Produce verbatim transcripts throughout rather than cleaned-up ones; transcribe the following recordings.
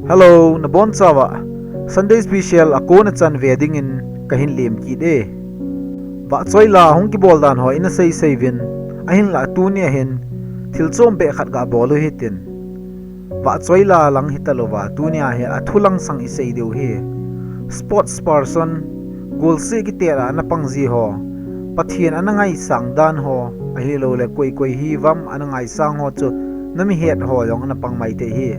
Hello, nabonchauva Sunday Special a kona chan ve dingin kahin lem kit e. Vahchoi la hung kibol dan ho ina sei sei uvin, ahinlah tunia hin thil chom beh khat gabol u hitin. Vahchoi la lang hitalouva, tunia hi athu langsang isei diu ahi. Sports person, golseh kiti a ana pang ji ho, Pathen ana ngaisang dan ho, ahilouleh koi koi hiuvam ana ngaisang ho chu nami het ho jong ana pang maithei ahi.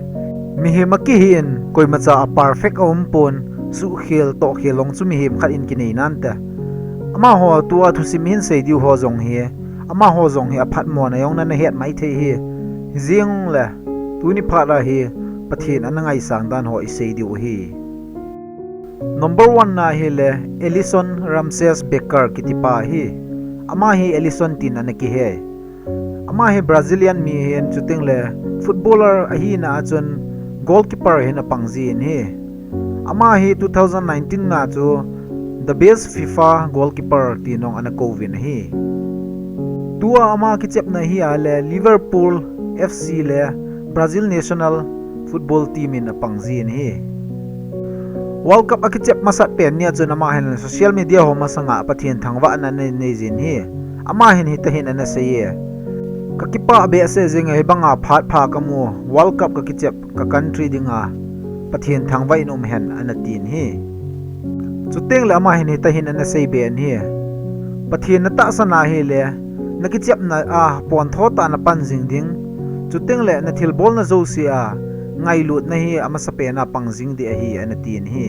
Mihem akihi in koimacha a perfect aumpon, suhkhel tohkhel jong chu mihem khat in kinei nante. Amaho tua thusim hin sei diu ho jong hi, amaho jong hi aphatmona jong nana het maithei ahi. Hijongle, tuni phat a hi Pathen ana ngaisang dan ho isei diu ahi. Number one na ahile Alisson Ramses Becker kiti pa ahi. Ama hi Alisson tin ana kihe. Ama hi Brazilian mi ahin, chutengle footballer ahina a chun goalkeeper hin apang jin ahi. Ama hi two thousand nineteen na chu the best FIFA goalkeeper tin jong ana kouvin ahi. Tua ama kichepna hi ahile Liverpool F C le Brazil national football team in apang jin ahi. World Cup akichep masat pen nia chun ama hin social media ho masanga Pathen thangvahna ana nei jin ahi. Ama hin hitahin ana sei e. Kakipah behseh jing e, hibanga phat pha kamu, World Cup kakichep ka country dinga Pathen thangvah in um hen ana tin ahi. Chutengle ama hin hitahin ana seibe in ahi. Pathen natahsan ahile, nakichepna a pontho tah a napan jing ding. Chutengle nathilbolna jouse a ngailutna hi amasapen a pang jing ding ahi ana tin ahi.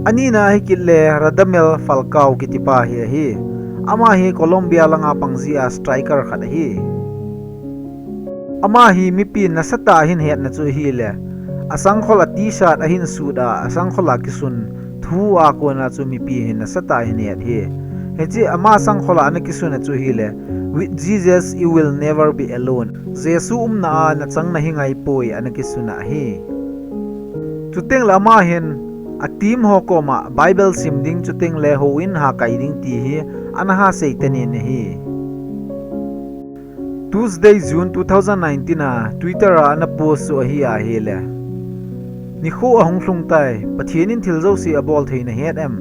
Anina ahikit le Radamel Falcao kiti pa hi ahi. Ama hi Colombia langa pang ji a striker khat ahi. Ama hi mipin nasatah a hin hetna chu ahile, asangkhol a T-shirt ahin sut a, asangkhol a kisun thu a kona chu mipi hin nasatah a hin het ahi. Hiche ama sangkhol a ana kisun a chu ahile, "With Jesus, you will never be alone. Jesu umna a nachang nahi ngaipoi," ana kisun a ahi. Chutengle ama hin a team ho koma Bible sim ding chutengle houin ha kai ding ti hi ana ha sei tenin ahi. Tuesday, June two thousand nineteen a Twitter a ana post u ahi ahile, "Nikho ahung lhung tai, Pathen in thil jouse abol thei nahet em?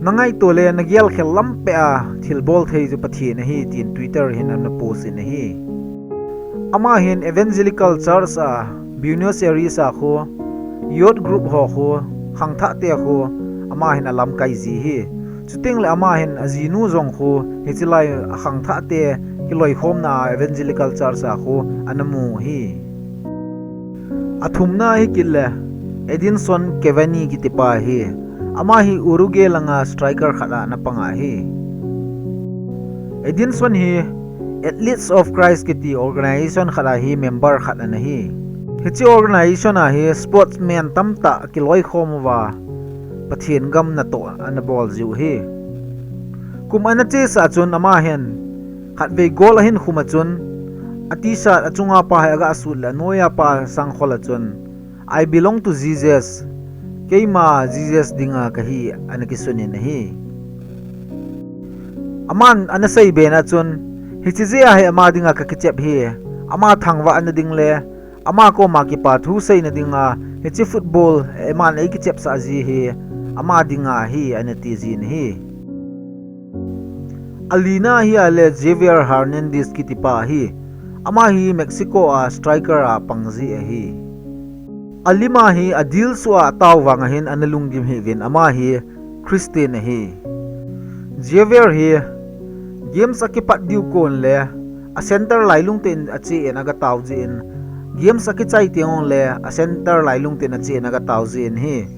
Nangaito le nagel khel lam peh a thil bol thei chu Pathen ahi," tin Twitter hin ana post in ahi. Ama hin Evangelical Church a Buenos Aires a khu, youth group ho khu, khangthah te khu, ama hin alamkai ji ahi. Chutengle ama hin ajinu jong khu, hiche lai a khangthah te kiloikhomna a Evangelical Church a khu, ana mu ahi. Athumna ahikit le, Edinson Cavani kiti pa ahi. Ama hi Uruguay langa striker khat a ana pang ahi. Edinson hi Athletes of Christ kiti organization khat a hi member khat ana hi. Hiche organization a hi sportsman tamtah kiloikhom uva Pathen gam natoh ana bol jiu ahi. Kum ana chesah chun ama hin khatvei goal ahin khum a chun, a T-shirt achunga pa hi aga sut le anoiya pa sangkhol a chun, "I belong to Jesus. Keima Jesus dinga kahi," ana kisun in ahi. Aman ana seibe na chun, "Hiche jeh a hi ama dinga kakichep ahi, ama thangvahna ding le ama koma kipa thu seina dinga hiche football aman eikichepsah ji hi ama dinga ahi," ana ti jin ahi. Alina hi ahile Javier Hernandez kiti pa ahi. Ama hi Mexico a striker a pang ji ahi. Alima hi adilsuh a atao vang ahin ana lunggim hih uvin, ama hi Christian ahi. Javier hi games akipat diu kon le a center lailung tah in ache in aga tao jin, games akichai teng le a center lailung tah in ache in aga tao jin ahi.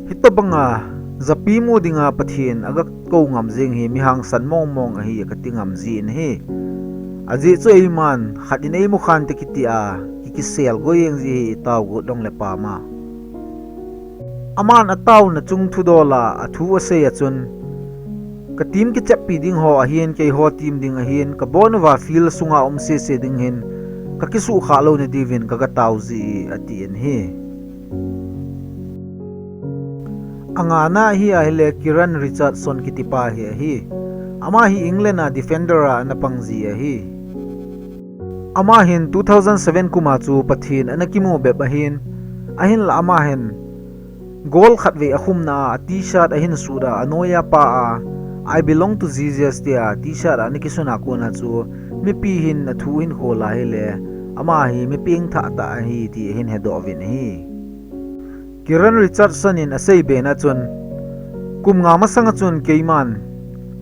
Hitobanga japi mu dinga Pathen aga kou ngam jing hi mi hangsan mong mong ahi kati ngam jin ahi. Ajeh chu eiman khat in eimu khante kiti a, ki, kisel go jeng ji hi itao got dong le pama. Aman ataona chung thudol a athu asei a chun, "Ka team kicheppi ding ho ahin, keiho team ding ahin, kabon uva field sunga um sese ding hin, kakisuhkhah louna diuvin kaga tao ji," ati in ahi. Angana hi ahile Kieran Richardson kiti pa hi ahi. Ama hi England a defender a ana pang ji ahi. Ama hin two thousand seven kum a chu Pathen ana kimu bep ahin, ahinla ama hin goal khat vei akhumna a, a T-shirt ahin sut a, anoiya pa a, "I belong to Jesus" tia T-shirt a ana kisun a kona chu mipi hin athu ahin khol a ahile, ama hi mi pengthah tah ahi ti ahin hedoh uvin ahi. Kiran Richardson in asei bena chun, kum nga masanga chun keiman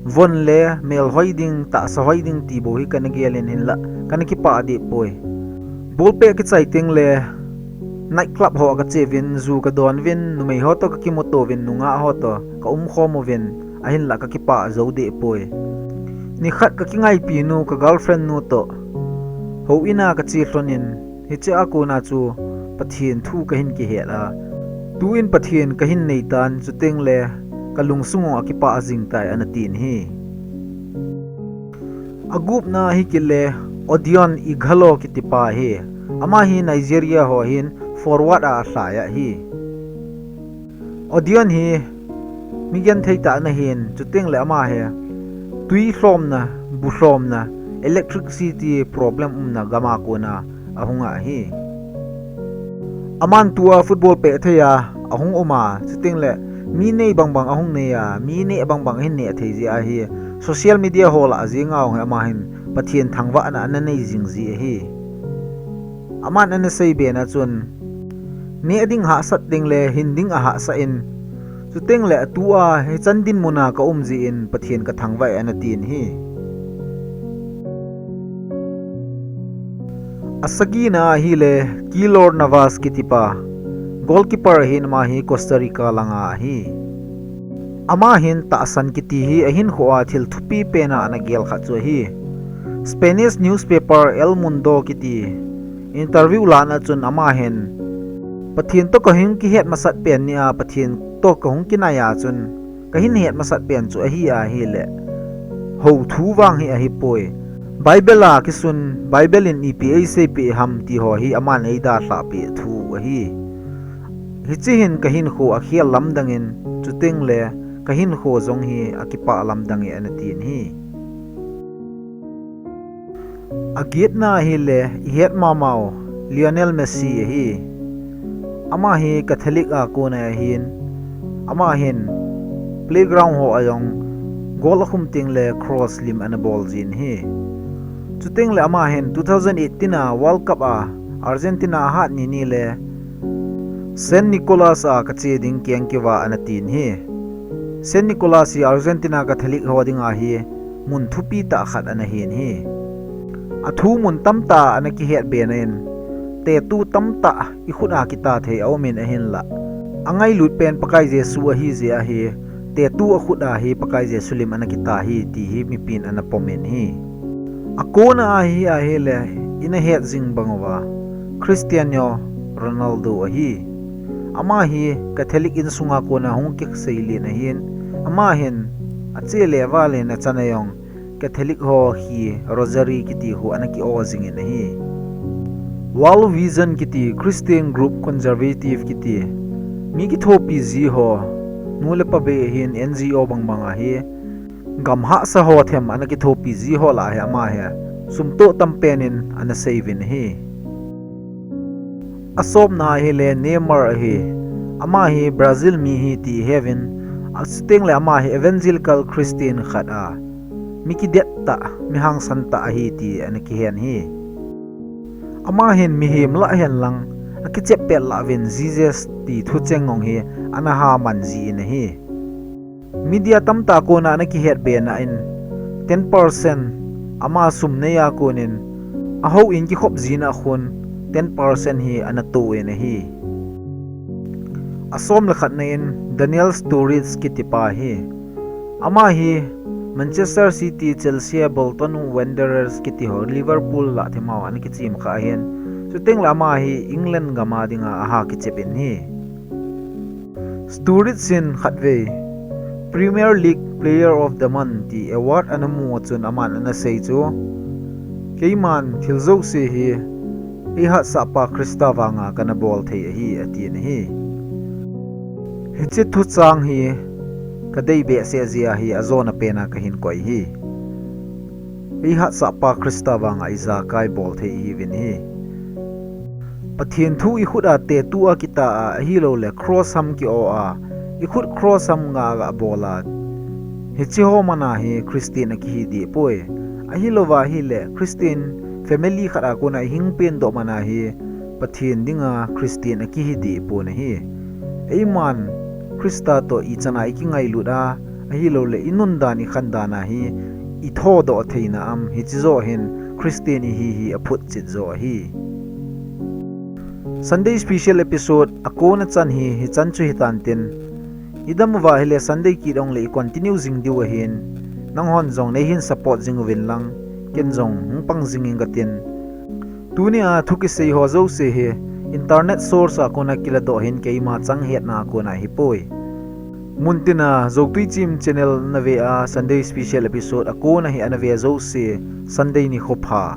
von le melhoi ding, tahsa hoi ding ti bou hi kana gel in, hinla kana kipah deh poi. Ball pet kichai teng le night club ho kache uvin, ju kadon uvin, numei ho toh kakimuto uvin, nungah ho toh kaumkhom uvin, ahinla kakipah jou deh poi. Nikhat kakingaipi nu, ka girlfriend nu toh houin a kache lhon in, hiche a kona chu Pathen thu kahin kihet a, tuin Pathen kahin neitan, chuteng le kalungsung u akipah jing tai, ana tin ahi. Agupna hi kit le Odion Ighalo kitipa ahi. Ama hi Nigeria ho hin forward a alhai ahi. Odion hi mi genthei tah ana hin, chuteng le ama hi tui lhomna, bu lhomna, electricity problem umna gam a kona ahung ahi. Aman tua football pet thei a ahung um a, chuteng le mi nei bangbang ahung nei a, mi neh bangbang ahin neh thei jeh ahi. Social media ho lah a jeng a hung hi ama hin Pathen thangvahna ana nei jing ji ahi. Aman ana sei bena chun, neh ding hahsat teng le hin ding ahahsat in, chuteng le atua hichan dinmun a kaum jeh in Pathen kathangvah e, ana tin ahi. Asagina ahile Keylor Navas kitipa, goalkeeper ahin, ama hi Costa Rica langa ahi. Ama hin tahsan kiti hi ahinkho a thil thupi pen a ana gel khat chu ahi. Spanish newspaper El Mundo kiti interview lana chun ama hin, Pathen toh kahung kihet masat pen ni a, Pathen toh kahung kinai a chun kahin het masat pen chu ahi ahile, hou thu vang hi ahipoi. Bible a kisun, Bible in ipi eiseipeh ham ti ho hi aman eidalhah peh thu ahi. Hiche hin kahinkho akhel lamdang in, chuteng le kahinkho jong hi akipah lamdang e, ana tin ahi. Agetna ahile ihet mamau Lionel Messi ahi. Ama hi Catholic a kon ahin, ama hin playground ho a jong goal akhum teng le cross lim ana bol jin ahi. Chuteng le ama hin two thousand eighteen a World Cup a Argentina ahat ni ni le San Nicolas a kache ding keng kivah ana tin ahi. San Nicolas hi Argentina Catholic ho dinga hi mun thupi tah khat ana hin ahi. Athu mun tamtah ana kihet bena in, tattoo tamtah ikhut a kita thei aumin ahinla, angailut pen Pakai Jesu ahi jeh ahi, tattoo akhut a hi Pakai Jesu lim ana kita ahi ti hi mipin ana pomin ahi. Akona ahi ahile, ina het jing bang uva Cristiano Ronaldo ahi. Ama hi Catholic insunga kona hung kiseilen ahin, ama hin achele valen achan a jong Catholic ho hi Rosary kiti ho ana ki-o jingin ahi. World Vision kiti Christian group, conservative kiti, mi kithopi ji ho, nu le pa bei ahin, N G O bangbang ahi, gam hahsa ho them ana kithopi ji ho lah a hi ama hi sum toh tampen in ana seiuvin ahi. Asomna ahile Neymar ahi. Ama hi Brazil mi ahi ti iheuvin, achuteng le ama hi evangelical Christian khat a mi kidet tah, mi hangsan tah ahi ti ana kihen ahi. Ama hin mihem lah hen lang, akichep pet lah uvin Jesus ti thucheng jong hi ana ha man jin ahi. Media tamtah kona ana kihet bena in, ten percent ama sum nei a konin, ahouin kikhop jina khun ten percent hi ana toh in ahi. Asom le khatna in Daniel Sturridge kitipa ahi. Ama hi Manchester City, Chelsea, Bolton Wanderers kiti ho, Liverpool lah themho ana kichem kha ahin. Chuteng le ama hi England gam a dinga aha kichep in ahi. Sturridge in khatvei Premier League Player of the Month ti award ana mu a chun aman ana sei chu, keiman thil jouse hi eihatsahpa Christa vanga kana bol thei ahi, atin ahi. Hiche thucheng hi kadei behseh jeh ahi, ajona pena kahin koi ahi. Eihatsahpa Christa vanga ijakai bol thei ihiuvin ahi. Pathen thu ikhut a tattoo a kita a, ahilouleh cross ham ki-o a, ikhut cross ham nga ga bol a, hiche ho mana hi Christian akihi dehpoi. Ahilouva ahileh Christian family khat a kona ihing pendoh mana hi Pathen dinga Christian akihi dehpon ahi. Eiman Christa toh ichan a ikingailut a, ahilouleh inundan ikhandan a hi ithodoh theina am, hiche joh hin Christian ihi hi aphutchet joh ahi. Sunday special episode akona chan hi hichan chu hitan tin, idam uva ahileh Sunday kit ongleh i continue jing diu ahin, nanghon jong neihin support jing uvin lang, ken jong hung pang jing inge katin. Tunia thu kisei ho jouse hi internet source a kona kiladoh ahin, keima chang hetna a kona ahipoi. Muntina Joutui Chim channel nave a Sunday special episode akona hi anave jouse, Sunday nikho pha.